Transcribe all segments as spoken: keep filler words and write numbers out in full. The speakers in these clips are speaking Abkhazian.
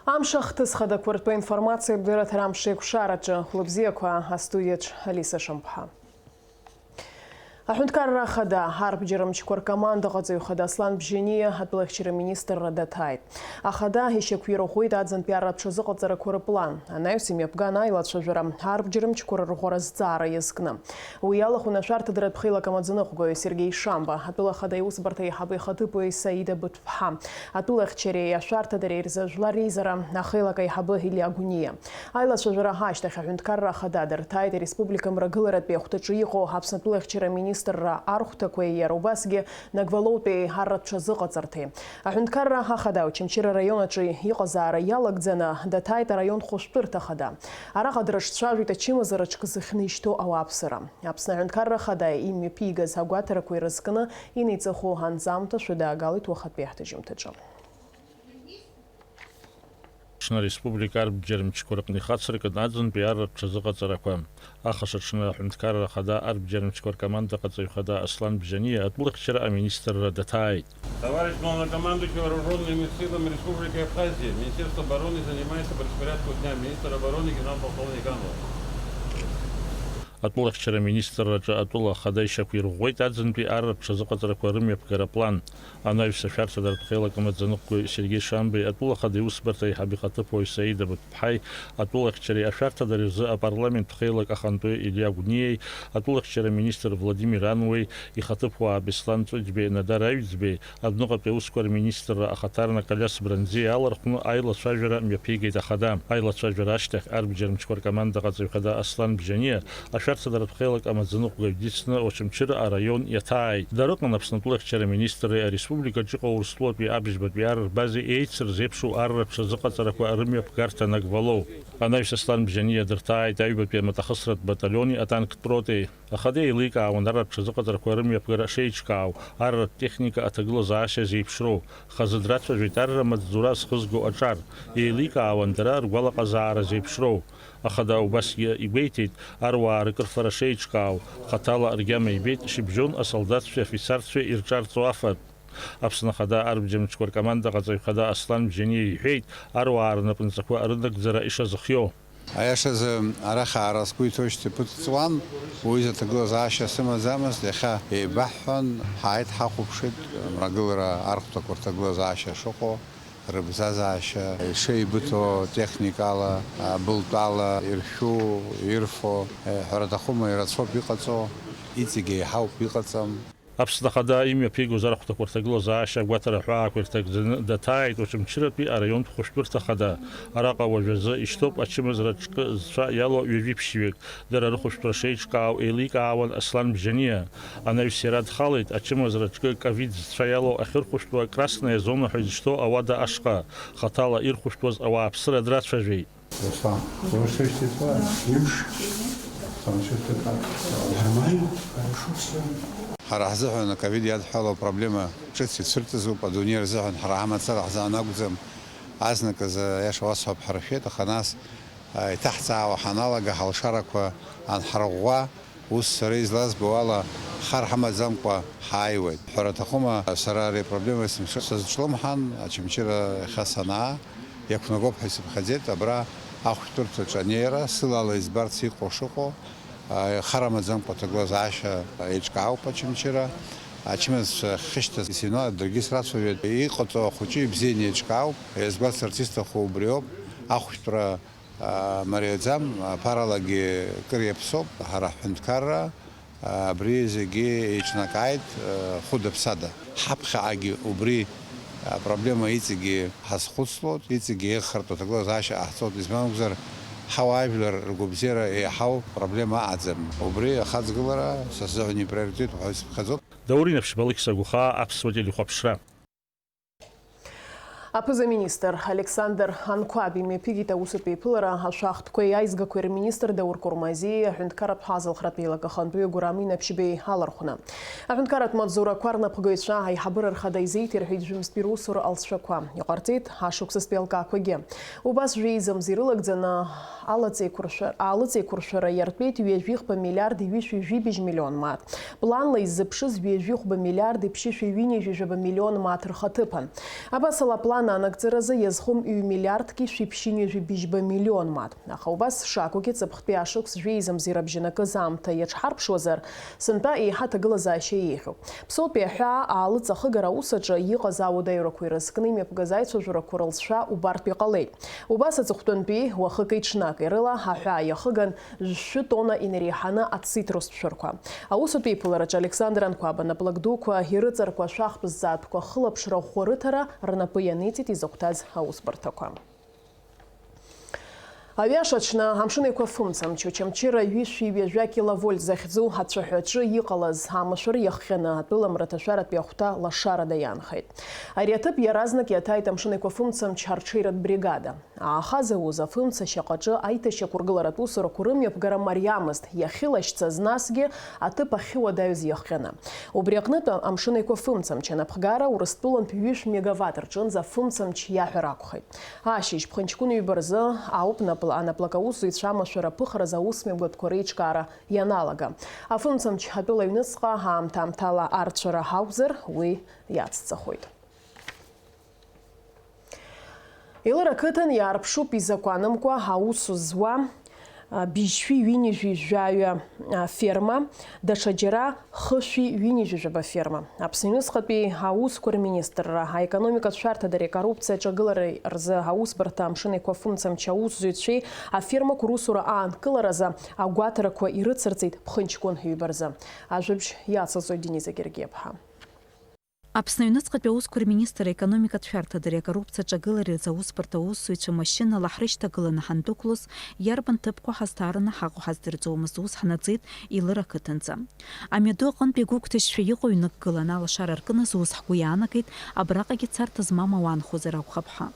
Амш ахҭыс хадақәа ртәы аинформациа абдырраҭара амш еиқәшараҿы. Хәлыбзиақәа астудиаҿ Алиса Шамԥҳа. Аҳәынҭқарра ахада, арбџьара мчқәа ркомандаҟаҵаҩ хада Аслан Бжьаниа атәылахьчара министрра даҭааит. Ахада ишьақәирӷәӷәеит аӡынтәи арратә ҽазыҟаҵарақәа рыплан. Анаҩс имҩаԥган аилацәажәара, арбџьара мчқәа рырӷәӷәара азҵаара иазкны. Уи иалахәын ашәарҭадаратә хеилак амаӡаныҟәгаҩ Сергеи Шамба, атәыла ахада иусбарҭа аиҳабы ихаҭыԥуаҩ Саида Быҭә ԥҳа, атәылахьчареи ашәарҭадареи рзы жәлар реизара ахеилак аиҳабы Илиа Гәниа. Аилацәажәара ашьҭахь аҳәынҭқарра ахада дырҭааит ареспублика мрагыларатәи ахәҭаҿы иҟоу Аԥсны атәылахьчара аминистрра архәҭақәеи иара убасгьы Нагвалоутәи арратә ҽазыҟаҵарҭеи. Аҳәынҭқарра ахада Очамчыра араион аҿы иҟазаара иалагӡаны даҭааит араион хәышәтәырҭа ахада. Араҟа дрыҿцәажәеит ачымазара ҿкы зыхьны ишьҭоу ауааԥсыра. Аԥсны аҳәынҭқарра ахада имҩаԥигаз агәаҭарақәа ирызкны инеиҵыху анҵамҭа шәыдаагалеит уахатәи ҳҭыжьымҭаҿы. Аҽны ареспублика арбџьар мчқәа рыҟны ихацыркын аӡынтәи арратә ҽазыҟаҵарақәа. Ахаша аҽны аҳәынҭқарра ахада арбџьар мчқәа ркомандаҟаҵаҩ хада Аслан Бжьаниа атәылахьчара аминистрра даҭааит. Товарищ главнокомандующий вооружёнными силами Республики Абхазия, Министерство обороны занимается по распорядку дня, министр обороны генерал-полковник Ганов. Атәылахьчара аминистрраҿы атәыла ахада ишьақәирӷәӷәеит аӡынтәи арратә ҽазыҟаҵарақәа рымҩаԥгара аплан. Анаҩс ашәарҭадаратә хеилак амаӡаныҟәгаҩ Сергеи Шамбеи атәыла ахада иусбарҭа аиҳабы ихаҭыԥуаҩ Саида Быҭә ԥҳаи, атәылахьчареи ашәарҭадареи рзы апарламент хеилак ахантәаҩы Илиа Гәниеи, атәылахьчара аминистр Владимир Ануеи, ихаҭыԥуаа Беслан Ҵәыџьбеи Надар Аҩӡбеи, адәныҟатәи аусқәа рминистрра ахаҭарнак Алиас Бранӡиа иалархәны аилацәажәара мҩаԥигеит ахада. Аилацәажәара ашьҭахь арбџьар мчқәа ркомандаҟаҵаҩ хада Аслан Бжьаниа, ашәарҭадаратә хеилак амаӡаныҟәгаҩ дицны Очамчыра араион иаҭааит. Дара рҟны Аԥсны атәылахьчара аминистрреи ареспубликаҿы иҟоу Урыстәылатәи абжьбатәи ар рбазеи еицырзеиԥшу арратә ҽазыҟаҵарақәа рымҩаԥгарҭа нагвалоу. Анаҩс Аслан Бжьаниа дырҭааит аҩбатәи амаҭахысратә баталиони атанктә роти. Ахада еиликаауан арратә ҽазыҟаҵарақәа рымҩаԥгара шеиҿкаау, арратә техника аҭагылазаашьа зеиԥшроу. Хазы драцәажәеит арра маҵзура зхызго аҿар. Еиликаауан дара ргәалаҟазаара зеиԥшроу. Ахада убасгьы игәеиҭеит, аруаа ркырфара шеиҿкаау, хаҭала ргьама ибеит шьыбжьон асолдаҭцәеи афицарцәеи ирҿарҵо афатә. Аԥсны Ахада арбџьар мчқәа ркомандаҟаҵаҩ хада Аслан Бжьаниа иҳәеит, аруаа рнапынҵақәа рынагӡара ишазыхиоу. Аиашазы, арахь аара сгәы иҭоушьҭа ԥыҭ ҵуан, уи изы аҭагылазаашьа сымаӡамызт, иахьа еибаҳҳәан, ҳааит, ҳахәаԥшит, мрагылара архәҭақәа рҭагылазаашьа шыҟоу, рыбзазаашьа, ишеибыҭоу техникала, былтәала иршәу, ирфо, ҳәара аҭахума, ирацәоуп иҟаҵоу, иҵегь еиҳауп иҟаҵам. Аԥсны Ахада имҩаԥигоз архәҭақәа рҭагылазаашьа агәаҭара ҳәаақәа ирҭагӡаны даҭааит Очамчыратәи араионтә хәышәтәырҭа хада. Араҟа уажәазы ишьҭоуп ачымазара ҿкы зцәа иалоу ҩажәи ԥшьҩык. Дара рыхәышәтәра шеиҿкаау еиликаауан Аслан Бжьаниа. Анаҩс иара дхалеит, ачымазара ҿкы ковид зцәа иалоу ахьырхәышәтәуа Красная зона ҳәа изышьҭоу ауада ашҟа. Хаҭала ирхәышәтәуаз ауааԥсыра драцәажәеит. Руслан, слушаешь ты слова? Слушай. Там что-то так. Нормально? Хорошо всё. Ҳара ҳзыҳәан аковид иадҳәалоу апроблема ҿыц ицәырҵызуп, адунеи рзыҳәан ҳара ҳамацара ҳзаанагәӡам. Азныказы, аиаша уасҳәап, ҳаршәеит, аха нас, а, иҭаҳҵаауа ҳаналага, ҳалшарақәа анҳарӷәӷәа, ус сара излазбо ала, хар ҳамаӡамкәа ҳааиуеит. Ҳәара аҭахума, сара ари апроблема есымша сазҿлымҳан, Очамчыра иахьа санаа, иақәнагоуп ҳәа исыԥхьаӡеит, абра ахәшәтәырҭаҿы анеира, сылала избарц иҟоу шыҟоу, а, хар амаӡамкәа аҭагылазаашьа еиҿкаауп Очамчыра. Ачымазцәа ахьышьҭаз исыҩналеит, даргьы срацәажәеит. Иҟаҵоу ахәыҷы ибзианы еиҿкаауп, иазгәасҭарц исҭаху убриоуп, ахәшәтәра, а, мариаӡам, аԥаралагьы кыр иаԥсоуп, ҳара ҳҳәынҭқарра, а, абри зегьы еиҿнакааит, а, хәыда-ԥсада. Ҳаԥхьаҟагьы убри апроблема иҵегьы ҳазхәыцлоит, иҵегьы еиӷьхартә аҭагылазаашьа ҟаҳҵоит, избан акәзар, ҳауаажәлар ргәабзиара еиҳау проблема аӡам. Убри ахаҵгылара са сзыҳәан иприоритетуп ҳәа исыԥхьаӡоит. Даур Инаԥшьба, Алықьса Гәхаа, Аԥсуа телехәаԥшра. Аԥыза-министр Александр Анқәаб имҩаԥигеит аусутә еиԥылара ашәахтәқәеи аизгақәеи рминистр Даур Курмазиеи аҳәынҭқарратә ҳазалхратә еилак ахантәаҩы Гәырам Инаԥшьбеи алархәны. Аҳәынҭқарратә маҵзурақәа рнапхгаҩцәа аиҳабыра рхада изеиҭирҳәеит жәымзтәи русура алҵшәақәа. Иҟарҵеит ашықәсазтәи алкаақәагьы. Убас жәеиза мза ирылагӡаны алаҵеиқәыршәа-, алыҵеиқәыршәара иартәеит ҩажәихԥа миллиард ҩышәи жәибжь миллион мааҭ. Планла иззыԥшыз ҩажәихәба миллиард ԥшьышәи ҩынҩажәижәаба миллион мааҭ рхаҭыԥан. Абасала, аплан анагӡаразы иазхом ҩ-миллиардки шәиԥшьынҩажәи быжьба миллион мааҭ. Аха убас шакәугьы, ҵыԥхтәи ашықәс жәеиза мзеи рыбжьанакыз аамҭа иаҽҳарԥшуазар, сынтәа еиҳа аҭагылазаашьа еиӷьуп. Ԥсоутәи аҳәаа аалыҵ ахыгара аус аҿы иҟаз ауадаҩрақәа ирызкны имҩаԥгаз аицәажәарақәа рылҵшәа убартә иҟалеит. Убас аҵыхәтәантәи уахыки-ҽнаки рыла аҳәаа иахыган жәшәы тонна инареиҳаны ацитрустә шәырқәа. Аусутә еиԥылараҿы Александр Анқәаба наплак дуқәа ирыҵаркуа ашәахтә зҵаатәқәа хылаԥшра ӷәӷәа рыҭара рнапы ианиҵеит изыхәҭаз аусбарҭақәа. Аҩаша аҽны амшын еиқәа фымцамч, Очамчыра ҩышәи ҩажәа киловольт захьӡу ацәаҳәаҿы иҟалаз амашәыр иахҟьаны атәыламра аҭашәаратәи ахәҭа лашарада иаанхеит. Ари аҭыԥ иаразнак иаҭааит амшын еиқәа фымцамч арҽеиратә бригада. Ааха зауз афымца шьаҟаҿы аиҭашьақәыргыларатә усурақәа рымҩаԥгара мариамызт, иахьылашьцаз насгьы аҭыԥ ахьуадаҩыз иахҟьаны. Убри аҟнытә амшын еиқәа фымцамч анапхгара Урыстәылантә ҩышә мегаватт рҿынӡа афымцамч иаҳәар акәхеит. Ашьыжь ԥхынҷкәын ҩба рзы ауп напла-, анаплакаусзуҩцәа амашәыр аԥыхразы аусмҩаԥгатәқәа реиҿкаара ианалага. Афымцамч атәыла аҩныҵҟа аамҭа-аамҭала арцәара акәзар, уи иацҵахоит. Елыр ақыҭан иаарԥшуп изакәанымкәа аус зуа, а, быжьшәи ҩынҩажәи жәаҩа, а, ферма, даҽаџьара хышәи ҩынҩажәи жәаба ферма. Аԥсны аҩныҵҟатәи аусқәа рминистрра, аекономикатә шәарҭадареи акоррупциа аҿагылареи рзы аусбарҭа амшын еиқәа фымцамч аусзуҩцәеи афермақәа русура аанкыларазы агәаҭарақәа ирыцырҵеит ԥхынҷкәын ҩба рзы. Ажәабжь иацылҵоит Дениза Гергиаԥҳа. Аԥсны аҩныҵҟатәи аусқәа рминистр, аекономикатә шәарҭадареи акоррупциа аҿагылареи рзы аусбарҭа аусзуҩцәа машьынала ҳрышьҭагыланы ҳандәықәлоз, иарбан ҭыԥқәа ҳазҭаараны ҳаҟоу ҳаздырӡомызт, ус ҳнаӡеит Елыр ақыҭанӡа. Амҩаду аҟынтә игәыгәҭажьшәа иҟоу ҩнык гыланы алашара аркын азы ус ҳгәы иаанагеит, абраҟагьы царҭа змам ауаа анхозар акәхап ҳәа.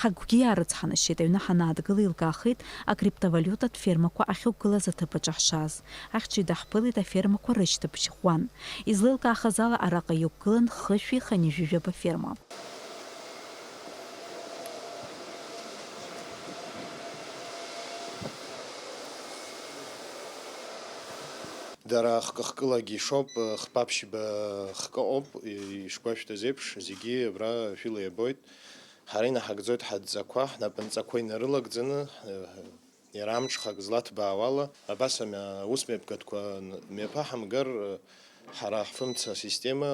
Ҳагәгьы иаарыцҳанашьеит, аҩны ҳанаадгыла еилкаахеит акриптовалиутатә фермақәа ахьықәгылаз аҭыԥ аҿы ҳшааз. Ахьчаҩ даҳԥылеит афермақәа рышьҭыбжь ӷәӷәан. Излеилкаахаз ала, араҟа иқәгылан хышәи хынҩажәи жәаба ферма. Дара хкы-хкылагьы ишоуп, хԥа-ԥшьба хкы ыҟоуп, ишгәашәҭаз еиԥш, зегьы абра шәыла иабоит. Ҳара инаҳагӡоит ҳадҵақәа, ҳнапынҵақәа инарылагӡаны, иара амҽхак злаҭбаауала, абас амҩа-, аусмҩаԥгатәқәа н-, мҩаԥаҳамгар, ҳара ҳфымца асистема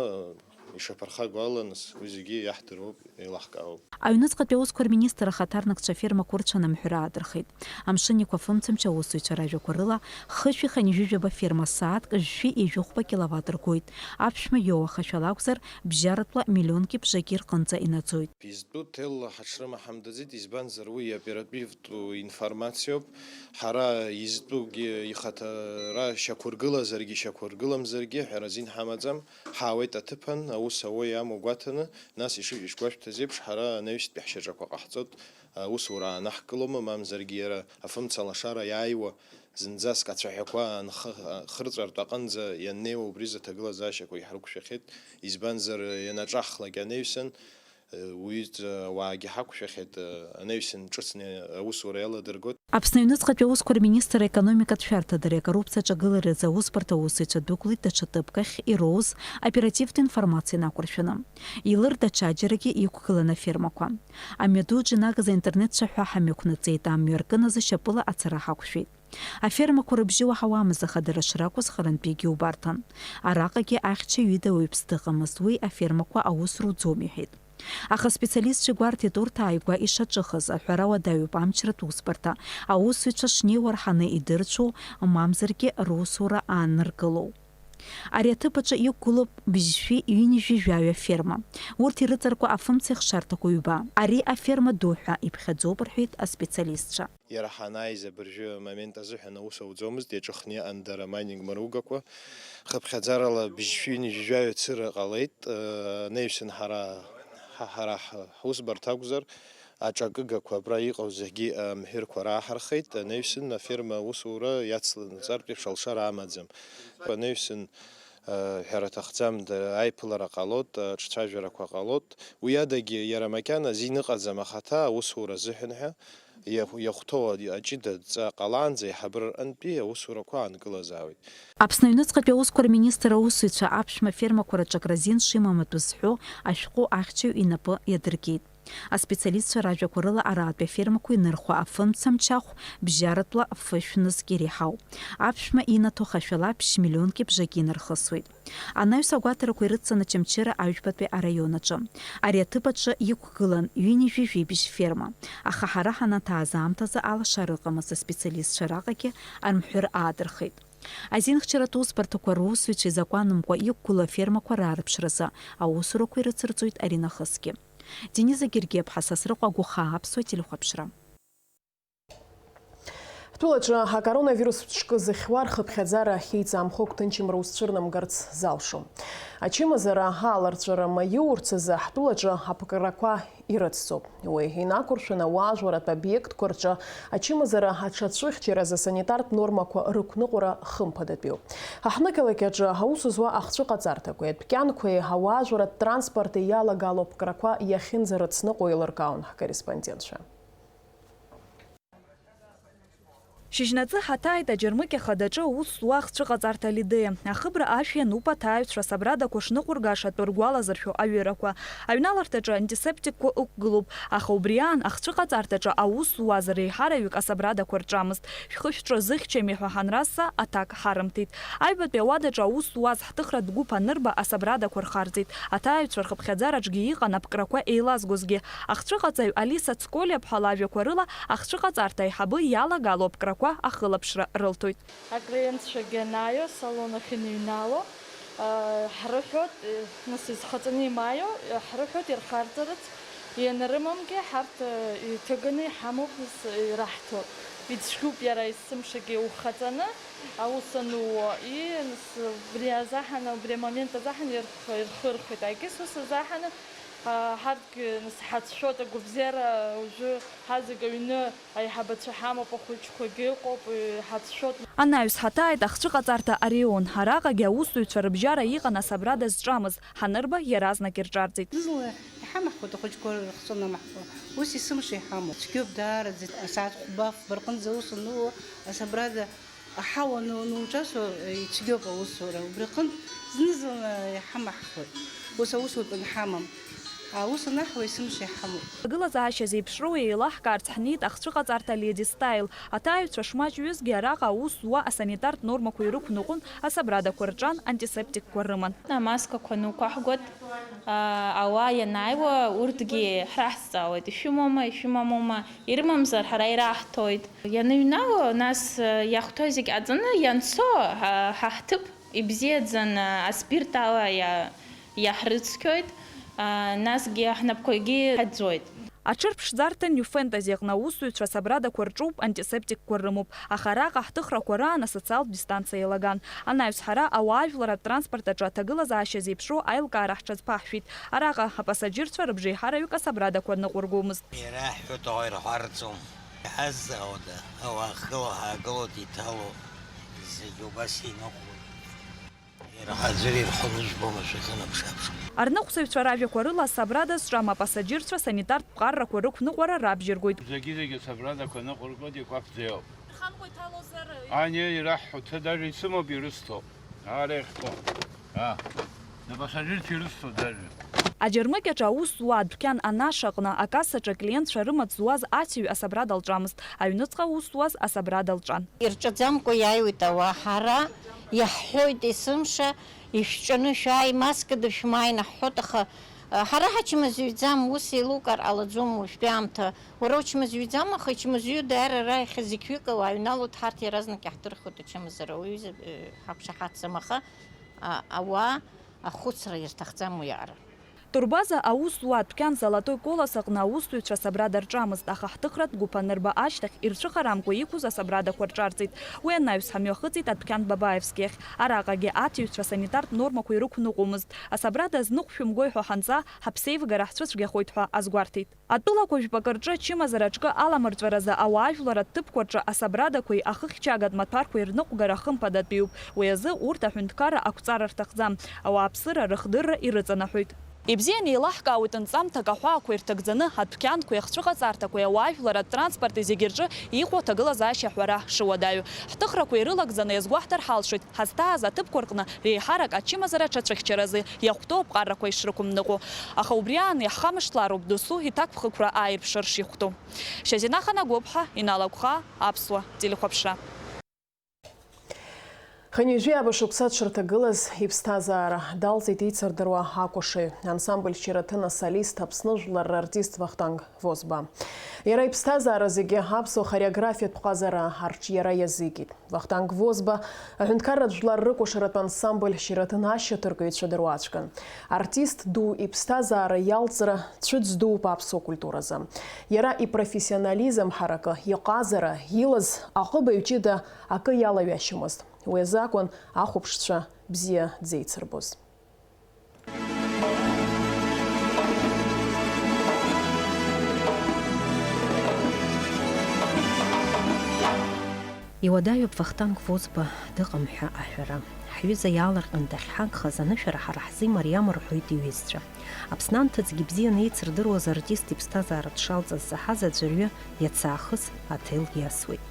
ишаԥырхагоу ала, нас, уи зегьы иаҳдыруоуп, еилаҳкаауп. Аҩныҵҟатәи аусқәа рминистр ахаҭарнакцәа афермақәа рцәанымҳәра аадырхеит. Амшын еиқәа фымцамч аусзуҩцәа ражәақәа рыла, хышәи хынҩажәи жәаба ферма сааҭк жәшәи ҩажәи хәба киловатт ргоит. Аԥшәма иоуа хашәала акәзар, бжьаратәла миллионки бжаки рҟынӡа инаӡоит. Изтәу ҭелла ҳаҽрымаҳамдаӡеит, избанзар, уи иоперативтә информациоуп. Ҳара изтәугьы ихаҭара шьақәыргылазаргьы, шьақәыргыламзаргьы ҳәара азин ҳамаӡам. Ҳаауеит аҭыԥан, аус ауеи аму гәаҭаны, нас иши-, ишгәашәҭаз еиԥш, ҳара анаҩстәи ҳшьаҿақәа ҟаҳҵоит, аусура аанаҳкылома, мамзаргьы иара афымца лашара иааиуа, зынӡаск ацәаҳәақәа анхы-, хырҵәартә аҟынӡа ианнеиуа, убри рзы аҭагылазаашьақәа иҳарықәшәахьеит, избанзар, ианаҿаҳхлак анаҩсан, уаҩытәыҩса уаагьы ҳақәшәахьеит, анаҩсан ҿыцны аусура иаладыргоит. Аԥсны аҩныҵҟатәи аусқәа рминистр, аекономикатә шәарҭадареи акоррупциа аҿагылареи рзы аусбарҭа аусзуҩцәа дәықәлеит даҽа ҭыԥкахь ироуз оперативтә информациа инақәыршәаны. Илырда ҽаџьарагьы иқәгылан афермақәа. Амҩаду аҿы инагаз аинтернет цәаҳәа ҳамҩақәнаҵеит, амҩа аркын азы шьапыла ацара ҳақәшәеит. Афермақәа рыбжьы уаҳауамызт, аха дара шракәыз харантәигьы убарҭан. Араҟагьы ахьча ҩыда уаҩԥс дыҟамызт, уи афермақәа аус руӡом иҳәеит. Аха аспециалистцәа игәарҭеит урҭ ааигәа ишаҿыхыз, аҳәара уадаҩуп амчратә усбарҭа, аусзуҩцәа шнеиуа рҳаны идырцәоу, мамзаргьы русура ааныркылоу. Ари аҭыԥ аҿы иқәгылоуп быжьшәи ҩынҩажәи жәаҩа ферма. Урҭ ирыҵаркуа афымцеи ахшарҭақәа ҩба. Ари аферма ду ҳәа иԥхьаӡоуп, рҳәеит аспециалистцәа. Иара ҳанааиз абыржәы амомент азыҳәан аус ауӡомызт, иаҿыхны иҟан дара амайнинг мыругақәа. Хыԥхьаӡарала быжьшәи ҩынҩажәи жәаҩа цыра ҟалеит, э, анаҩсан ҳара, ҳа-, ҳара ҳ-, ҳусбарҭа акәзар, аҿакыгақәа абра иҟоу зегьы амҳәырқәа рааҳархеит, анаҩсан аферма аусура иацланаҵартә еиԥш алшара амаӡам. Анаҩсан ҳәара аҭахӡам, аиԥылара ҟалоит, аҿцәажәарақәа ҟалоит. Уи адагьы, иара макьана азин ыҟаӡам ахаҭа аусура азыҳәан ҳәа, иахә-, иахәҭоу аҷыда адҵа ҟалаанӡа аиҳабыра рҟынтәи аусурақәа аанкылазаауеит. Аԥсны аҩныҵҟатәи аусқәа рминистр аусзуҩцәа аԥшәма афермақәа рҿы акразин шимам атәы зҳәо ашәҟәы ахьчаҩ инапы иадыркит. Аспециалистцәа ражәақәа рыла, араатәи афермақәа инырхуа афымца мчахә бжьаратәла фышә нызқь иреиҳауп. Аԥшәма инаҭо хашәала ԥшь миллионки бжаки инархысуеит. Анаҩс агәаҭарақәа ирыдҵан Очамчыра аҩбатәи араион аҿы. Ари аҭыԥ аҿы иқәгылан ҩынҩажәи жәибжь ферма. Аха ҳара ҳанаҭааз аамҭазы алашара ыҟамызт аспециалистцәа раҟагьы армҳәыр аадырхеит. Азинхьчаратә усбарҭақәа русзуҩцәа изакәанымкәа иқәгылоу афермақәа раарԥшразы аусурақәа ирыцырҵоит аринахысгьы. Дениза Гергиаԥҳа, Сасрыҟәа Гәыхаа, Аԥсуа телехәаԥшра. Ҳтәылаҿы акоронавирус ҿкы зыхьуа рхыԥхьаӡара ахьеиҵамхо гәҭынчымра узцәырнамгарц залшом. Ачымазара аларҵәара маиурц азы ҳтәылаҿы аԥкрақәа ирыцҵоуп. Уи инақәыршәаны ауаажәларратә обиектқәа рҿы ачымазара аҽацәыхьчаразы асанитартә нормақәа рықәныҟәара хымԥадатәиуп. Ҳаҳнықалақь аҿы аус зуа ахцәыҟаҵарҭақәеи адәқьанқәеи ауаажәларратә транспорти иалагало аԥкрақәа иахьынӡарыцныҟәо еилыркаауан ҳкорреспондентцәа. Шьыжьнаҵы ҳаҭааит аџьармыкьа хадаҿы аус зуа ахцәыҟаҵарҭа Лидеиа. Ахыбра ашә иануп аҭааҩцәа асабрадақәа шныҟәыргашатәу ргәалазыршәо аҩырақәа. Аҩналарҭаҿы антисептикқәа ықәгылоуп, аха убри аан ахцәыҟаҵарҭаҿы аус зуаз реиҳараҩык асабрадақәа рҿамызт. Шәхы шәҿы зыхьчами ҳәа ҳанразҵаа, аҭак ҳарымҭеит. Аҩбатәи ауадаҿы аус зуаз ҳҭыхратә гәыԥ анырба, асабрадақәа рхарҵеит. Аҭааҩцәа рхыԥхьаӡараҿгьы иҟан аԥкрақәа еилазгозгьы. Ахцәыҟаҵаҩ Алиса Цколиа-ԥҳа лажәақәа рыла, ахцәыҟаҵарҭа аиҳабы иалагало аԥкрақәа ахылаԥшра рылҭоит. Аклиентцәагьы анааио, асалон ахь иныҩнало, аа, ҳрыҳәоит, нас изхаҵаны имааио, ҳрыҳәоит ирхарҵарц, ианрымамгьы ҳарҭ, аа, иҭыганы иҳамоуп, нас ираҳҭо. Ицәгьоуп иара есымшагьы ухаҵаны аус анууо, и, нас убри азаҳаны, убри амомент азаҳаны ирх-, ирхырхуеит. Егьыс ус азаҳаны, аа, ҳарҭгьы, нас ҳацәшәоит, агәабзиара уажәы ҳазегь аҩны аиҳабацәа ҳамоуп, ахәыҷқәагьы ыҟоуп, ҳацәшәоит. Анаҩс ҳаҭааит ахцәыҟаҵарҭа Орион. Араҟагьы аусзуҩцәа рыбжьара иҟан асабрада зҿамыз, ҳанырба иаразнак ирҿарҵеит. Зны-зынла иҳамаҳхуеит ахәыҷқәа рыхцәы анамаҳхуа. Ус есымша иҳамоуп. Цәгьоуп даараӡа, асааҭ хәба, фба рҟынӡа аус анууа, асабрада аҳауа ану-, ануҿасуа, ицәгьоуп аусура. Убри аҟынтә зны-зынла иҳамаҳхуеит. Ус аусутә анҳамам. Аус анаҳуа есымша иҳамоуп. Аҭагылазаашьа зеиԥшроу еилаҳкаарц ҳнеит ахцәыҟаҵарҭа Леди Стайл. Аҭааҩцәа шмаҷҩызгьы араҟа аус зуа асанитартә нормақәа ирықәныҟәон, асабрадақәа рҿан, антисептикқәа рыман. Амаскақәа нықәаҳгоит. Аа, ауаа ианааиуа, урҭгьы ҳраҳзҵаауеит, ишәымоума, ишәымамума, ирымамзар, ҳара ираҳҭоит. Ианыҩнало, нас, иахәҭоу зегь ҟаҵаны ианцо, ҳа, ҳа ҳҭыԥ ибзиаӡаны аспирт ала иа-, иаҳрыцқьоит, аа, насгьы ҳнапқәагьы ҳаӡоит. Аҽырԥшӡарҭа New Fantasy аҟны аусзуҩцәа асабрадақәа рҿоуп, антисептикқәа рымоуп, аха араҟа ҳҭыхрақәа раан асоциалтә дистанциа еилаган. Анаҩс ҳара ауаажәларратә транспорт аҿы аҭагылазаашьа зеиԥшроу аилкаара ҳҽазԥаҳшәеит. Араҟа апасаџьырцәа рыбжеиҳараҩык асабрадақәа ныҟәыргомызт. Ираҳҳәоит, аха ирҳәарӡом. Иҳазҵаауада, ауаа ахьгылоу ҳаагылоит, иҭало, зегьы убас иныҟәоит. Ирҳаӡыр ирҳәо рыжәбома, шәахьынаԥш-ааԥшуа. Арныҟәцаҩцәа ражәақәа рыла, асабрада зҿам апасаџьырцәа санитартә ԥҟаррақәа рықәныҟәара рабжьаргоит. Зегьы-зегьы асабрадақәа ныҟәыргоит, игәаԥхӡа иоуп. Нхамкәа иҭалозар? Ани, ираҳҳәо, ҭыда, исымоуп, ирысҭо. Ара иахьтәоу. Аа, напасаџьырцәа ирысҭо даже. Аџьармыкьаҿ аус зуа адәқьан Анаша аҟны акассаҿы аклиентцәа рымаҵ зуаз ацҩы асабрада лҿамызт, аҩныҵҟа аус зуаз асабрада лҿан. Ирҿаӡамкәа иааиуеит ауаа, ҳара иаҳҳәоит есымша, ишәҿаны шәааи, маскада шәмааи наҳҳәоит, аха, а, ҳара ҳачмазаҩӡам, ус еилукаар ҟалаӡом уажәтәи аамҭа. Уара учмазаҩӡам, аха ичмазаҩу даара ара иахьа зықьҩык ауаа аҩналоит, ҳарҭ иаразнак иаҳдырхуеит ачымазара, уаҩы, э, ҳақәшаҳаҭӡам, аха, а, ауаа ахәыцра ирҭахӡам уиаҟара. Турбаза аус зуа адәқьан Золотой Колос аҟны аусзуҩцәа асабрада рҿамызт, аха ҳҭыхратә гәыԥ анырба ашьҭахь, ирцәыхарамкәа иқәыз асабрадақәа рҿарҵеит. Уи анаҩс ҳамҩахыҵит адәқьан Бабаевски ахь. Араҟагьы аҭиҩцәа санитартә нормақәа ирықәныҟәомызт. Асабрада азныҟә шәымгои ҳәа ҳанҵаа, ҳаԥсеивгара ҳцәыцәгьахоит ҳәа азгәарҭеит. Атәылақәа жәпакы рҿы ачымазара аҿкы аламырҵәаразы ауаажәларратә ҭыԥқәа рҿы асабрадақәеи ахыхьчагатә маҭәарқәеи рныҟәгара хымԥадатәиуп. Уи азы урҭ аҳәынҭқарра ақәҵара рҭахӡам, ауааԥсыра рыхдырра ирыҵанаҳәоит. Ибзианы еилаҳкаауеит нҵамҭак аҳәаақәа ирҭагӡаны, адәқьанқәеи ахцәыҟаҵарҭақәеи ауаажәларратә транспорти зегьы рҿы иҟоу аҭагылазаашьа аҳәара шыуадаҩу. Ҳҭыхрақәа ирылагӡаны иазгәаҳҭар ҳалшоит, ҳазҭааз аҭыԥқәа рҟны реиҳарак ачымазара аҽацәыхьчаразы иахәҭоу аԥҟарақәа ишрықәымныҟәо. Аха убри аан иаҳхамышҭлароуп досу иҭакԥхықәра ааирԥшыр шихәҭоу. Шьазина Ханагәыԥҳа, Инал Агәхаа, Аԥсуа телехәаԥшра. Хынҩажәи ааба шықәса дшырҭагылаз иԥсҭазаара далҵит еицырдыруа акәашаҩ, ансамбль Шьараҭын асолист, Аԥсны жәлар рартист Вахтанг Возба. Иара иԥсҭазаара зегьы аԥсуа хореографиатә ҟазара арҿиара иазикит. Вахтанг Возба аҳәынҭқарратә жәлар рыкәашаратә ансамбль Шьараҭын ашьаҭаркыҩцәа дыруаӡәкын. Артист ду иԥсҭазаара иалҵра цәыӡ дууп аԥсуа культуразы. Иара ипрофессионализм ҳаракы, иҟазара, илаз аҟыбаҩ ҷыда акы иалаҩашьомызт. Уи азы акәын ахәаԥшцәа бзиа дзеицырбоз. Иуадаҩуп Вахтанг Возба дыҟам ҳәа аҳәара. Ҳҩыза иаалырҟьан дахьҳагхаз анышәара ҳара ҳзы имариам рҳәоит иҩызцәа. Аԥсны анҭыҵгьы бзианы еицырдыруаз артист иԥсҭазаара дшалҵыз заҳаз аӡәырҩы иацы аахыс аҭел иасуеит.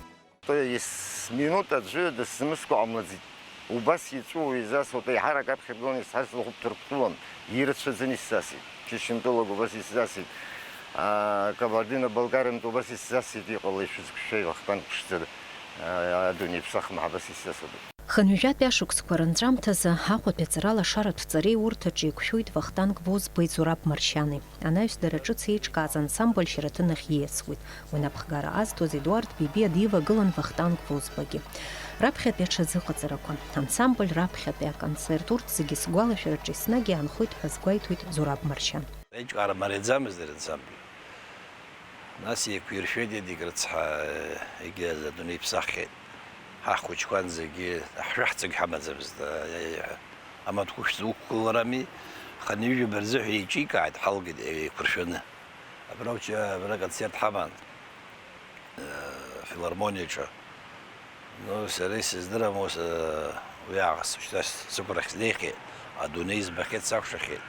Есминуҭ аӡәы дысзымыскәа ҟамлаӡеит. Убас иҵәыуо изасуеит, еиҳарак аԥхьа ргыланы исҳәаз лхәы ҭырқәтәылан, ирацәаӡаны исзасит. Чышьынтәылак убас исзасит. Аа, Кабардино-Балкариантә убас исзасит, иҟалеи шәызқәшәеи Вахтанг ԥшӡа, аа, адунеи ԥсахма ҳәа абас исзасуеит. Хынҩажәатәи ашықәсқәа рынҵәамҭазы Аҟәатәи аҵаралашаратә ҵареи урҭ аҿы еиқәшәоит Вахтанг Возбеи Зураб Маршьани. Анаҩс дара ҿыц еиҿкааз ансамбль Шьараҭын ахь ииасуеит. Уи напхгара азҭоз Едуард Бибиа дивагылан Вахтанг Возбагьы. Раԥхьатәи аҽазыҟаҵарақәа, ансамбль раԥхьатәи аконцерт, урҭ зегьы сгәалашәараҿы еснагь иаанхоит ҳәа азгәеиҭоит Зураб Маршьан. Аиҿкаара мариаӡамызт ари ансамбль. Нас еиқәиршәеит Едик рыцҳа, егьи адунеи иԥсаххьеит. Ҳахәыҷқәан зегьы, ҳшәаҳҵагь ҳамаӡамызт, амаҭәа уқәшәҵ-, уқәгыларами, хынҩажәаба рзыҳәа еиҿикааит, ҳалгеит еиқәыршәаны. Абра уча-, абра концерт ҳаман, э, филармониаҿы. Ну, сара исыздырам ус, э, уи аахыс шьҭа сықәрахь снеихьеит, адунеи збахьеит, сакәшахьеит.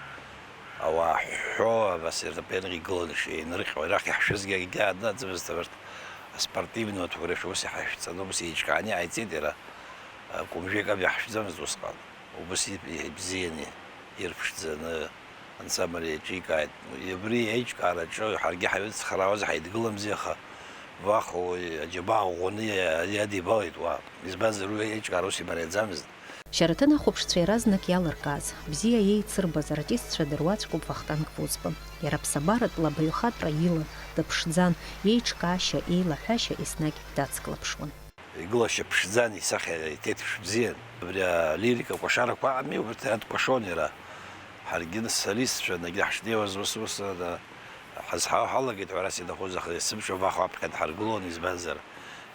Ауаа ҳәҳәо, абас иртапенҟ игыланы шеинырҟьо, арахь иаҳшәызгьы акгьы аанаӡамызт, абарҭ аспортивный маҭәақәа рышәа ус иҳашәҵаны, ус еиҿкааны иааиҵеит иара, э, кәымжәык ам иаҳшәӡамызт усҟан. Убас иб-, ибзианы, ирԥшӡаны. Ансамбль еиҿикааит. Убри аиҿкаараҿы ҳаргьы ҳаҩыцхраауаз ҳаидгыламзи, аха Вахо уи аџьабаа ӷәӷәаны иа-, иадибалеит уа. Избанзар, уи аиҿкаара ус имариаӡамызт. Шьараҭын ахәаԥшцәа иаразнак иалыркааз, бзиа еицырбаз артистцәа дыруаӡәкуп Вахтанг Возба. Иара аԥсабаратә лабаҩхатәра илан, дыԥшӡан, иеиҿкаашьа, еилаҳәашьа еснагь дацклаԥшуан. Игылашьа ԥшӡан, исахьа иҭеиҭԥш бзиан. Абри алирика кәашарақәа ыҟами, убарҭ иадкәашон иара. Ҳаргьы солистцәа, егьи ҳшнеиуаз ус-ус, ада, ҳазҳауа ҳалагеит, ҳәарас инахәыз, аха есымша Вахо аԥхьа дҳаргылон, избанзар,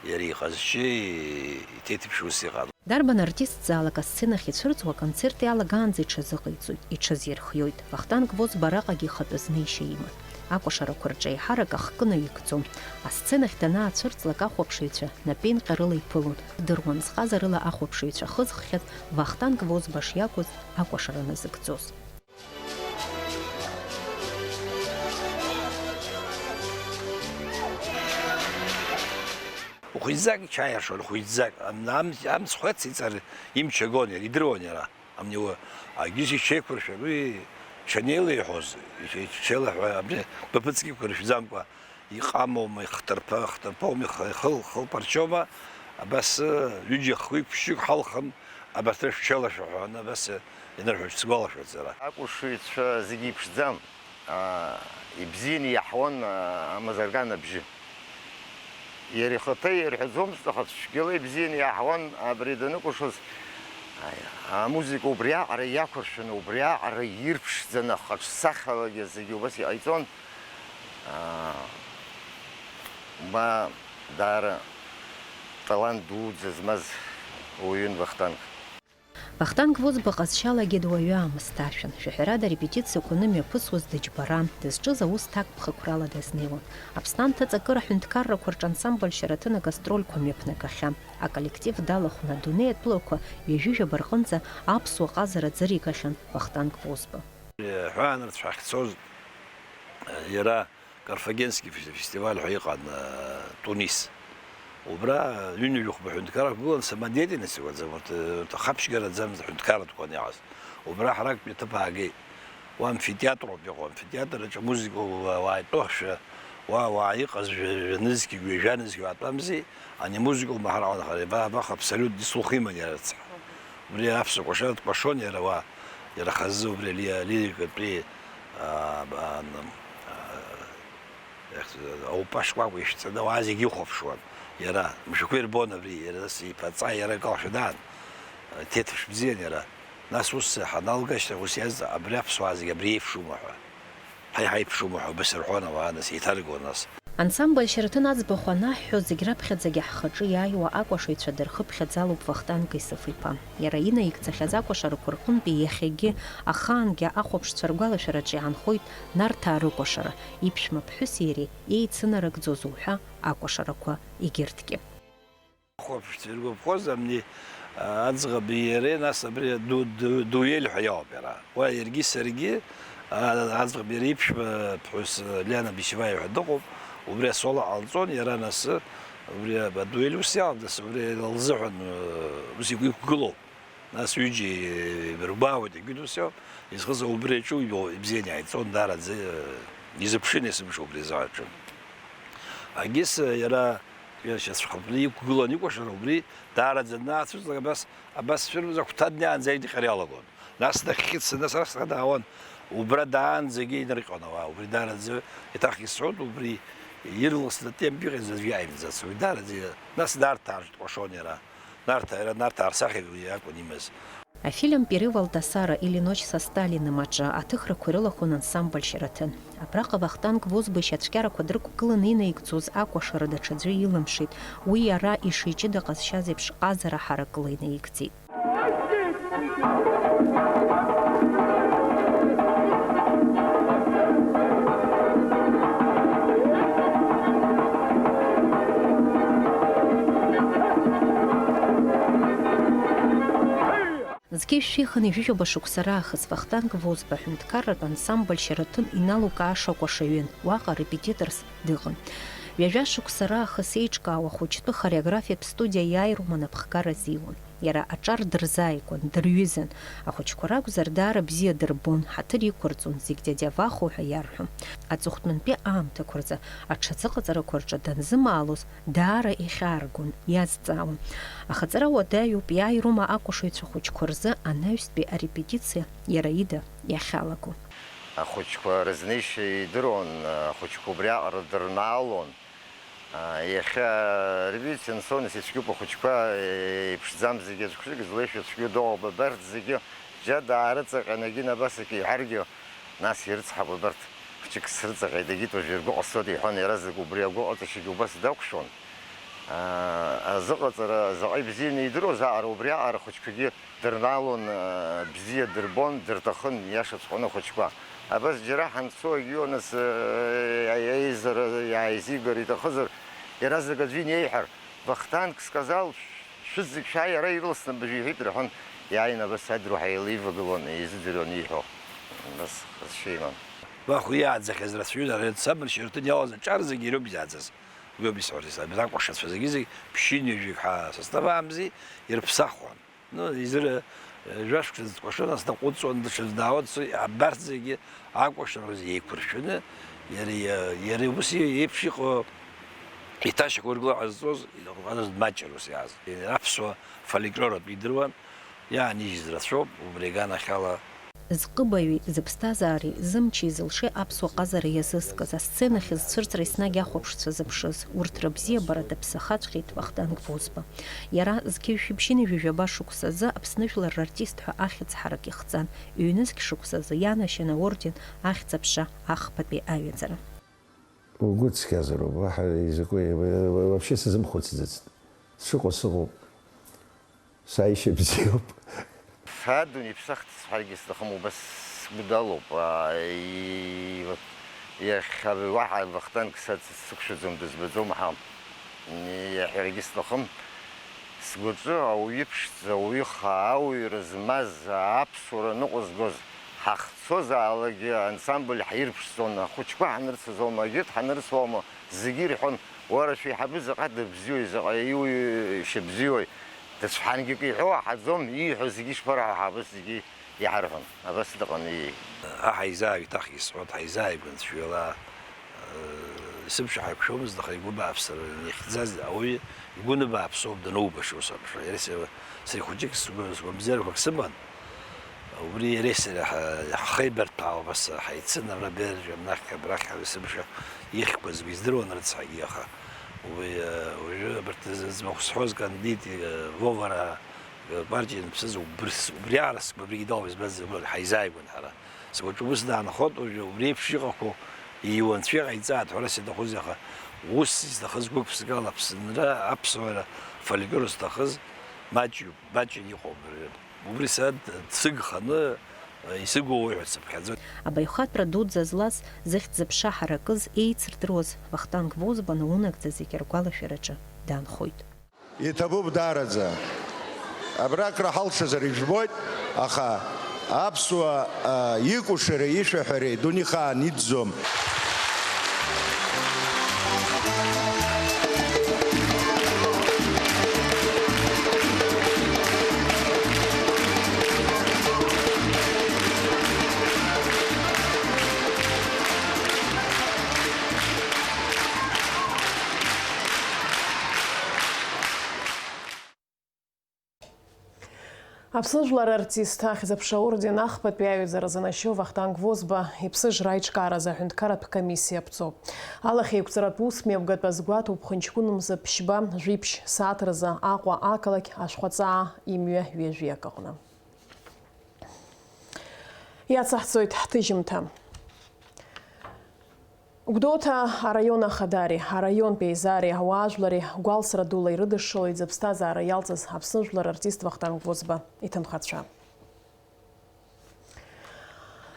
иара иҟазшьеи иҭеиҭԥши ус иҟан. Дарбан артистзаалак асценахь ицәырҵуа аконцерт иалагаанӡа иҽазыҟаиҵоит, иҽазирхиоит. Вахтанг Возба араҟагьы ихатәы знеишьа иман. Акәашарақәа рҿы еиҳарак ахкы наигӡон. Асценахь данаацәырҵлак ахәаԥшыҩцәа напеинҟьарыла иԥылон. Ддыруан зҟазарыла ахәаԥшыҩцәа хызххьаз Вахтанг Возба шиакәыз акәашара назыгӡоз. Хәыҷӡак иҽааиршон, хәыҷӡак. Ам-, ам-, амцхә ациҵар имч агон иара, идыруан иара. Амни уа, агьыс иҽеиқәыршәар, уи чанеилеиҳәоз, ичеилаҳәа, абни баԥыцк иқәыршәӡамкәа, иҟамоума, ихҭырԥа-, ихҭырԥоума, ихы-, ихыл-, ихылԥарчома, абас, ҩыџьа хҩык-ԥшьҩык ҳалхын, абарҭ рышәҽеилашәа ҳәа, абас ианырҳәоз сгәалашәоит сара. Акәашаҩцәа зегьы иԥшӡам. Аа, ибзианы иаҳауан, аа, амазарган абжьы. Иара ихаҭа иарҳәаӡомызт, аха цәгьала ибзианы иаҳауан абри даныкәашоз. Аи, амузыка убриаҟара иақәыршәаны, убриаҟара ирԥшӡаны, хаҿсахьалагьы зегьы убас иҟаиҵон. Аа, ма даара талант дуӡӡа змаз уаҩын Вахтанг. Вахтанг Возба ҟазшьалагьы дуаҩы аамысҭашәан. Шәаҳәарада, арепетициақәа анымҩаԥысуаз дыџьбаран, дызҿыз аус ҭакԥхықәрала дазнеиуан. Аԥсны анҭыҵ акыр аҳәынҭқаррақәа рҿы ансамбль Шьараҭын агастрольқәа мҩаԥнагахьан. Аколлектив далахәны адунеи атәылақәа ҩажәижәаба рҟынӡа аԥсуа ҟазара ӡыригахьан Вахтанг Возба. Ҳәаанырцә ҳахьцоз, иара Карфагенский фестиваль ҳәа иҟан, Тунис. Убра ҩынҩажәи хәба ҳәынҭқарра ақәгылан, самодеятельность иуаӡам, урҭ, урҭ ахаԥшьгараӡамызт аҳәынҭқарратә иҟаз. Убра ҳара актәи аҭыԥ аагеит. Уа амфитеатр ауп иҟоу, амфитеатр аҿы амузыка уааитәахшәа, уа уаа иҟаз жәа-, жәанызқьҩык, ҩажәанызқьҩык уаатәамзи, ани амузыка умаҳар акәын, аха аба-, абаха абсолютно слух иман иара рыцҳа. Убри аԥсуа кәашара дкәашон иара уа, иара хазы убри али-, алирикатәи, аа, ба-, ан-, аа, ех, аупа шкәакәа ишәҵаны ауаа зегьы ихәаԥшуан иара. Мшәақәа ирбон абри, иара нас иԥаҵа иара акалашәа даан, ҭеҭԥш бзиан иара. Нас ус ҳаналга ашьҭахь ус иазҵаа, абри аԥсуаа зегьы абри еиԥшума ҳәа. Ҳаи ҳаиԥшума ҳәа убас рҳәон ауаа, нас еиҭаргон нас. Ансамбль Шьараҭын аӡбахә анаҳҳәо, зегь раԥхьаӡагьы ҳхаҿы иааиуа акәашаҩцәа дырхыԥхьаӡалоуп Вахтанг Исыф-иԥа. Иара инаигӡахьаз акәашарақәа рҟынтәи иахьагьы ахаангьы ахәаԥшцәа ргәалашәараҿы иаанхоит Нарҭаа рыкәашара, иԥшәма ԥҳәыси иареи еицынарыгӡоз уҳәа акәашарақәа егьырҭгьы. Ахәаԥшцәа иргәаԥхоз амни, а, аӡӷаби иареи, нас абри аду-, ду-, дуель ҳәа иоуп иара. Уа иаргьы саргьы, а, аӡӷаб иара иԥшәма ԥҳәыс, а, Лиана Бичеваиа ҳәа дыҟоуп, убри асоло ҟалҵон, иара нас, убри адуель ус иалан, нас убри лзыҳәан, а, ус игәы иқәгылоуп. Нас ҩыџьа еибаргәаауеит, егьи досу, изхыз убри аҿы уи ибзианы иааиҵон, даараӡа, э, изыԥшын есымша убри азы аҿы. Агьыс, э, иара, иара шьацәхатәны иқәгылан икәашара убри даараӡа данаацәыҵлак, абас, абас цәырымз агәҭа днеиаанӡа идҟьара иалагон. Нас дахьхьыдцаны, нас арахь даауан, убра даанӡагьы инарҟьон ауаа, убри даараӡа еиҭах исҳәоит, убри ирласны атемп иҟаиҵаз аӡәы иааимҵац, уи даараӡа, нас Нарҭаа рҿы дкәашон иара. Нарҭаа, иара Нарҭаа рсахьа уи акәын имаз. Афильм Перевал Досара или Ночь со Сталиным аҿы аҭыхрақәа ирылахәын ансамбль Шьараҭын. Абраҟа Вахтанг Возба ишьацәкьарақәа дрықәгыланы инаигӡоз акәашара даҽаӡәы илымшеит, уи иара ишиҷыда ҟазшьаз еиԥш ҟазара ҳаракыла инаигӡеит. Зқьи жәшәи хынҩажәижәаба шықәса раахыс Вахтанг Возба аҳәынҭқарратә ансамбль Шьараҭын иналукааша акәашаҩын, уаҟа репетиторс дыҟан. Ҩажәа шықәса раахыс еиҿкаау ахәыҷтәы хореографиатә студиа иааирума анапхгара азиуан. Иара аҿар дырзааигәан, дырҩызан. Ахәыҷқәа ракәзар, даара бзиа дырбон, ҳаҭыр иқәырҵон, зегь дядя Вахо ҳәа иарҳәон. Аҵыхәтәантәи аамҭақәа рзы аҽазыҟаҵарақәа рҿы данзымаалоз, даара ихьааргон, иазҵаауан. Ахаҵара уадаҩуп, иааирума акәашаҩцәа хәыҷқәа рзы анаҩстәи арепетициа иара ида иахьалаго. Ахәыҷқәа рызнеишьа идыруан, ахәыҷқәа убриаҟара дырнаалон. Иахьа арепетициа анцо, нас ицәгьоуп ахәыҷқәа, еиԥшӡам зегьы, аӡә хәыҷык злеишәа цәгьоу дыҟоуп, абарҭ зегьы џьа даарыҵаҟьан, егьи абас акы иҳәаргьы, нас ирыцҳауп, абарҭ хәыҷык срыҵаҟьеит, егьит уажә иргәы ҟасҵоит, иҳәон иаразнак убри агәыҟаҵашьагьы убас дақәшәон. Азыҟаҵара заҟа ибзианы идыруаз аҟара, убри аҟара ахәыҷқәагьы дырнаалон, бзиа дырбон, дырҭахын, иашаҵәҟьаны ахәыҷқәа. Абас џьара ҳанцо егьиу, нас, аизара иааизигар иҭахызар, иаразнак аӡәы инеиҳәар, Вахтанг, сказал, шәызегь шәааи, ара ирылсны абыржәы иҳәеит, рҳәон, иааины абас адруҳәа еилеивагылон, еизыӡырҩуан ииҳәо. Абас ҟазшьа иман. Вахо иааӡахьаз рацәаҩын, ари ансамбль Шьараҭын иалаз аҿар зегьы ироуп изааӡаз. Уи ауп исҳәарц, абри акәашацәа зегьы-зегь ԥшьынҩажәик ҳәа состав аамзи, ирыԥсахуан. Ну, изыр, э, жәашықәса дкәашон, нас даҟәыҵуан, даҽаӡә даауан, абарҭ зегьы акәашара еиқәыршәаны, иара, иа-, иара ус еиԥш иҟоу иҭашьақәыргыла ҟазҵоз, иҟаз маҷыр ус иааз. Аԥсуа фольклор атәы идыруан, иаанижьыз рацәоуп, убри аганахьала. Зҟыбаҩи, зыԥсҭазаареи, зымчи зылшеи аԥсуа ҟазара иазызкыз, асценахь зцәырҵра еснагь ахәаԥшцәа зыԥшыз, урҭ рыбзиабара даԥсахаҵәҟьеит Вахтанг Возба. Иара зқьи жәшәи ԥшьынҩажәи жәаба шықәсазы Аԥсны жәлар рартист ҳәа ахьӡ ҳарак ихҵан, ҩнызқь шықәсазы ианашьан аорден Ахьӡ-аԥша ахԥатәи аҩаӡара. Угәы цқьазароуп, уаҳа изакәи, вообще сазымхәыцӡацт. Сшыҟоу сыҟоуп. Сааишьа бзиоуп. Сааит дунеиԥсахт сҳәаргьы сҭахым, убас сгәы далоуп. Аа, и-, вот, иахьа уаҳа Вахтанг са дсықәшәаӡом, дызбаӡом ҳәа иаҳәаргьы сҭахым. Сгәаҿы ауаҩы ԥшӡа, ауаҩы хаа, ауаҩра змаз, аԥсуара ныҟәызгоз, Ҳахьцозаалакгьы ансамбль ҳирԥшӡон, ахәыҷқәа ҳанырцоз аума, егьырҭ ҳанырцоз аума, зегьы ирҳәон, уара шәеиҳабы заҟа дыбзиои, заҟа иуҩ-, шьыбзиои, дацәҳангьы акы иҳәо ҳаӡом, ииҳәо зегьы ишԥараҳәо, ҳабыс зегьы иҳарҳәон, абас дыҟан, ии. Аҳ ҳаизааигәа, еиҭах исҳәоит, ҳаизааигәан цәгьала, э, сымшәа ҳарқәшәомызт, аха игәы бааԥсра иахьӡаз ауаҩы игәы ныбааԥсоуп данубаша ус аԥшра. Иара сара, сара хәыҷык сгәы-, сгәабзиарақәак сыман. Убри иареи сареи ҳа-, ҳхеибарҭәаауа абас ҳаицын, ара Бержа, абнахь, абрахь, ҳара сымша ихьқәазгьы издыруан рыцҳагьы, аха уи, э, уажәы абарҭ зыӡбахә сҳәоз кандид, э, Вовара, э, партиа ианԥсыз убри с-, убри аара сгәабригьы дауп, избанзар, ҳаизааигәан ҳара. Сгәаҿы ус даанхоит уажәы, убри еиԥш иҟақәоу иуанцәа иҟаиҵааит, ҳәара саҭахузеи, аха ус изҭахыз гәык-ԥсыкала Аԥсынра, аԥсуара, фольклор зҭахыз маҷҩуп, маҷын иҟоуп. Убри сара д-, дсыгханы, исыгу уаҩ ҳәа сыԥхьаӡоит. Абаҩхатәра дуӡӡа злаз, зыхьӡ-зыԥша ҳаракыз, еицырдыруаз Вахтанг Возба наунагӡа зегьы ргәалашәараҿы даанхоит. Иҭабуп даараӡа. Абра акраҳалшазар ижәбоит, аха аԥсуа, а, икәашареи ишәаҳәареи дунеихаан иӡӡом. Аԥсны жәлар артист ахьӡ-аԥша аорден ахԥатәи аҩаӡара занашьоу Вахтанг Возба иԥсыжра аиҿкааразы аҳәынҭқарратә комиссиа аԥҵоуп. Алахьеиқәҵаратә усмҩаԥгатә азгәаҭоуп Ԥхынҷкәын мза ԥшьба жәиԥшь сааҭ рзы Аҟәа ақалақь ашәҟәаҵаа имҩа ҩажәи акы аҟны. Иацаҳҵоит ҳҭыжьымҭа. Гәдоуҭа араион ахадари, араионтәи аизари, ауаажәлари гәалсра дула ирыдышшылоит зыԥсҭазаара иалҵыз Аԥсны жәлар артист Вахтанг Возба иҭынхацәа.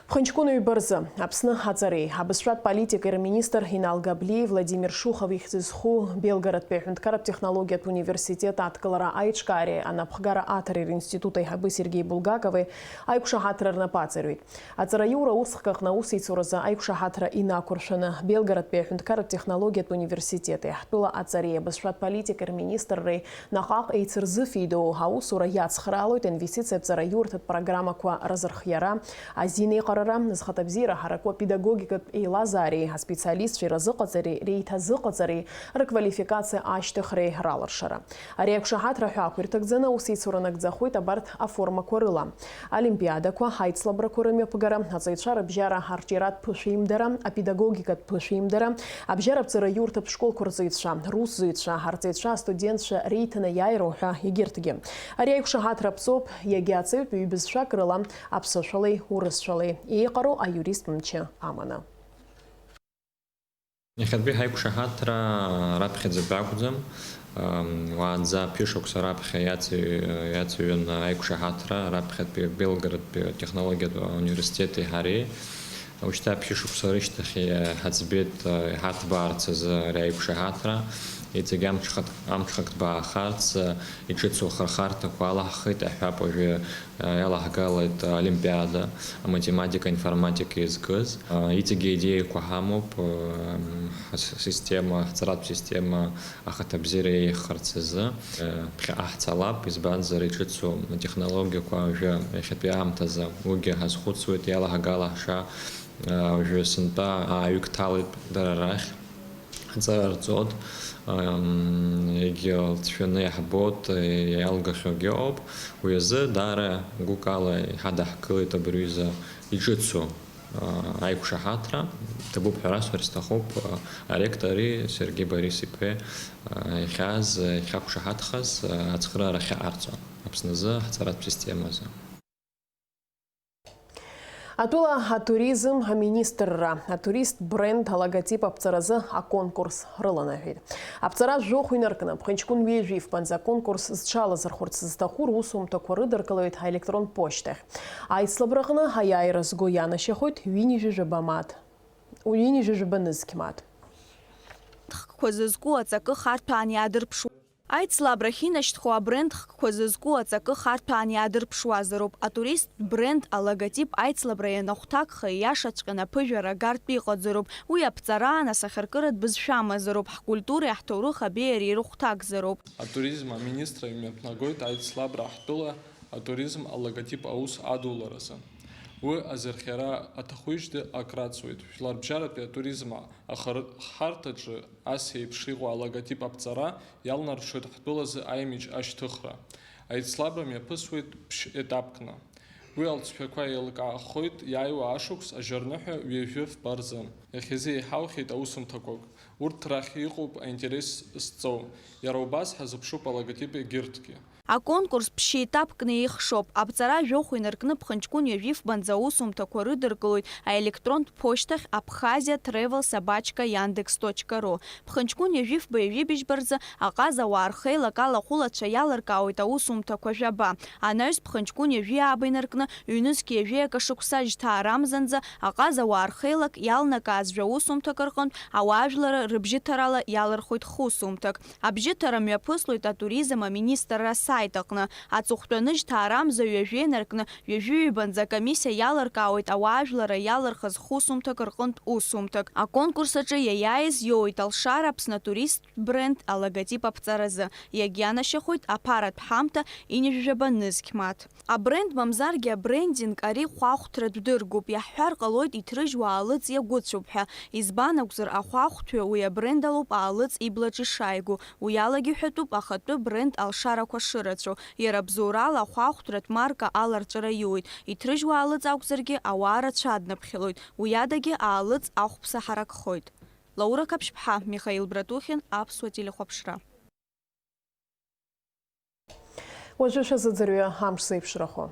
Ԥхынҷкәын ҩба рзы Аԥсны аҵареи абызшәатә политикеи рминистр Инал Габлиеи Владимир Шухов ихьӡ зху Белгородтәи аҳәынҭқарратә технологиатә университет адкылара аиҿкаареи анапхгара аҭареи ринститут аиҳабы Сергеи Булгакови аиқәшаҳаҭра рнапы аҵаҩит. Аҵараиура усхк аҟны аусеицуразы аиқәшаҳаҭра инақәыршәаны, Белгородтәи аҳәынҭқарратә технологиатә университети ҳтәыла аҵареи абызшәатә политикеи рминистрреи наҟ-ааҟ еицырзыфидоу аусура иацхраалоит аинвестициатә ҵараиурҭатә программақәа рзырхиара, азинеиҟарара, зхаҭабзиара ҳараку апедагогикатә еилазаареи аспециалистцәеи разыҟаҵареи реиҭазыҟаҵареи, рквалификациа ашьҭыхреи ралыршара. Ари аиқәшаҳаҭра ҳәаақәа ирҭагӡаны аусеицура нагӡахоит абарҭ аформақәа рыла: олимпиадақәа, аицлабрақәа рымҩаԥгара, аҵаҩцәа рыбжьара арҿиаратә ԥышәеимдара, апедагогикатә ԥышәеимдара, абжьаратә ҵараиурҭатә школқәа рҵаҩцәа, русзуҩцәа, арҵаҩцәа, астудентцәа реиҭанаиааира уҳәа егьырҭгьы. Ари аиқәшаҳаҭра аԥҵоуп иагьа ҵаҩтә ҩбызшәак рыла, аԥсышәалеи урысшәалеи, еиҟароу аиурист мчы аманы. Иахьатәи ҳаиқәшаҳаҭра раԥхьаӡатәи акәӡам. Уаанӡа ԥышықәса раԥхьа иаци-, иацыҩын аиқәшаҳаҭра раԥхьатәи Белгородтәи атехнологиатә университети ҳареи. Ушьҭа ԥшьышықәса рышьҭахь иҳаӡбеит иҳарҭбаарц азы ари аиқәшаҳаҭра. Иҵегь амҽхак, амҽхак ҭбаахарц иҿыцу ахырхарҭақәа алаҳхит, аҳәап, уажәы Иалаҳгалеит олимпиада, аматематика, информатика иазкыз. Иҵегьы аидеиақәа ҳамоуп, ҳсистема, ҳҵаратә система ахаҭабзиара еиӷьхарц азы. Ԥхьаҟа ҳцалап, избанзар, иҿыцу атехнологиақәа уажәы иахьатәи аамҭазы уигьы ҳазхәыцуеит, иалаҳгала ҳша, уажәы сынтәа ааҩык ҭалеит дара рахь. Аҵара рҵоит, егьа лҵшәаны иаҳбоит, иалгахьоугьы ыҟоуп. Уи азы даара гәыкала иҳадаҳкылеит абри аҩыза иҿыцу аиқәшаҳаҭра. Ҭабуп ҳәа расҳәар сҭахуп, аректори Сергеи Борис-иԥеи иахьааз, иахьақәшаҳаҭхаз ацхыраара ахьаҟарҵо Аԥсназы ҳҵаратә системазы. Атәыла атуризм аминистрра атурист бренд алоготип аԥҵаразы аконкурс рыланаҳәеит. Аԥҵара жәохә инаркны, ԥхынҷкәын ҩажәи фбанӡа аконкурс зҽалазырхәырц зҭаху русумҭақәа рыдыркылоит аелектронтә ԥошьҭахь. Аицлабраҟны аиааира зго ианашьахоит ҩынҩажәи жәаба мааҭ, ҩынҩажәи жәаба нызқь мааҭ. Ҭхқәа зызку аҵакы харҭәаан иаадырԥшуеит. Аицлабрахь инашьҭхо абренд хкқәа зызку аҵакы харҭәаан иаадырԥшуазароуп. Атуристтә бренд алоготип аицлабра ианахәҭакха, ииашаҵәҟьаны аԥыжәара агартә иҟаӡароуп. Уи аԥҵараан асахьаркыратә бызшәа амазароуп, ҳкультуреи ҳҭоурых абеиареи ирыхәҭакзароуп. Атуризм аминистра имҩаԥнагоит аицлабра ҳтәыла атуризм алоготип аус адуларазы. Уи азырхиара аҭахуижьҭеи акраҵуеит. Жәларбжьаратәи атуризм ахырхарҭаҿы ас еиԥш иҟоу алоготип аԥҵара иалнаршоит ҳтәылазы аимидж ашьҭыхра. Аицлабра мҩаԥысуеит ԥшь-етапкны. Уи алҵшәақәа еилкаахоит иааиуа ашықәс ажьырныҳәа ҩажәи фба рзы. Иахьазы еиҳаухьеит аусумҭақәак. Урҭ рахь иҟоуп аинтерес зҵоу. Иара убас ҳазыԥшуп алоготип егьырҭгьы. Аконкурс ԥшьеетапкны еихшоуп. Аԥҵара жәохә инаркны ԥхынҷкәын ҩажәи фбанӡа аусумҭақәа рыдыркылоит аелектронтә ԥошьҭахь абхазиа тревел собачка яндекс точка ру. Ԥхынҷкәын ҩажәи фба ҩажәи быжьба рзы аҟаза ауаа рхеилак алахәылацәа иалыркаауеит аусумҭақәа жәаба. Анаҩс ԥхынҷкәын ҩажәи ааба инаркны ҩнызқь ҩажәи акы шықәса жьҭаарамзанӡа аҟаза ауаа рхеилак иалнакааз жәа усумҭак рҟынтә ауаажәларра рыбжьыҭарала иалырхуеит хусумҭак. Абжьыҭара мҩаԥыслоит атуризм аминистрра асайт аҟны. Аҵыхәтәаны жьҭаарамза ҩажәи инаркны ҩажәи ҩбанӡа акомиссиа иалыркаауеит ауаажәларра иалырхыз хусумҭак рҟынтә усумҭак. Аконкурс аҿы иаиааиз иоуеит алшара Аԥсны атуристтә бренд алоготип аԥҵаразы. Иагьианашьахоит аԥаратә ҳамҭа ҩынҩажәижәаба нызқь мааҭ. Абренд мамзаргьы абрендинг ари хәаахәҭратә дыргоуп, иаҳҳәар ҟалоит иҭрыжьуа аалыҵ иагәыцәоуп ҳәа. Избан акәзар, ахәаахәҭҩы уи абренд алоуп аалыҵ иблаҿ ишааигәоу, уи алагьы ҳәатәуп ахатәы бренд алшарақәа шырацәоу. Иара абзоурала ахәаахәҭратә марка аларҵәара иуеит, иҭрыжьуа аалыҵ акәзаргьы ауаа рацәа аднаԥхьалоит, уи адагьы аалыҵ ахәԥса ҳаракхоит. Лаура Қаԥшьԥҳа, Михаил Братухин, Аԥсуа телехәаԥшра. Уажәы шәазыӡырҩы амш зеиԥшрахо.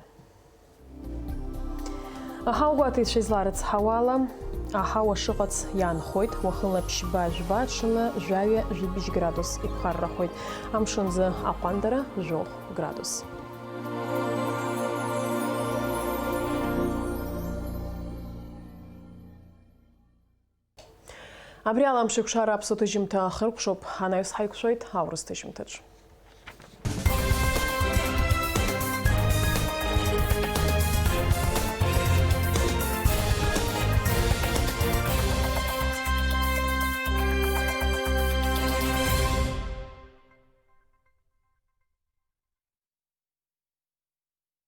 Аҳауагәаҭеицәа изларыцҳауала, аҳауа шыҟац иаанхоит, уахынла ԥшьба-жәба, аҽны жәаҩа-жәибжь градус иԥхаррахоит, амшынӡы аҟәандара жәохә градус. Абри ала Амшеикәшара аԥсуа ҭыжьымҭа ахыркәшоуп, анаҩс ҳаиқәшәоит аурыс ҭыжьымҭаҿ.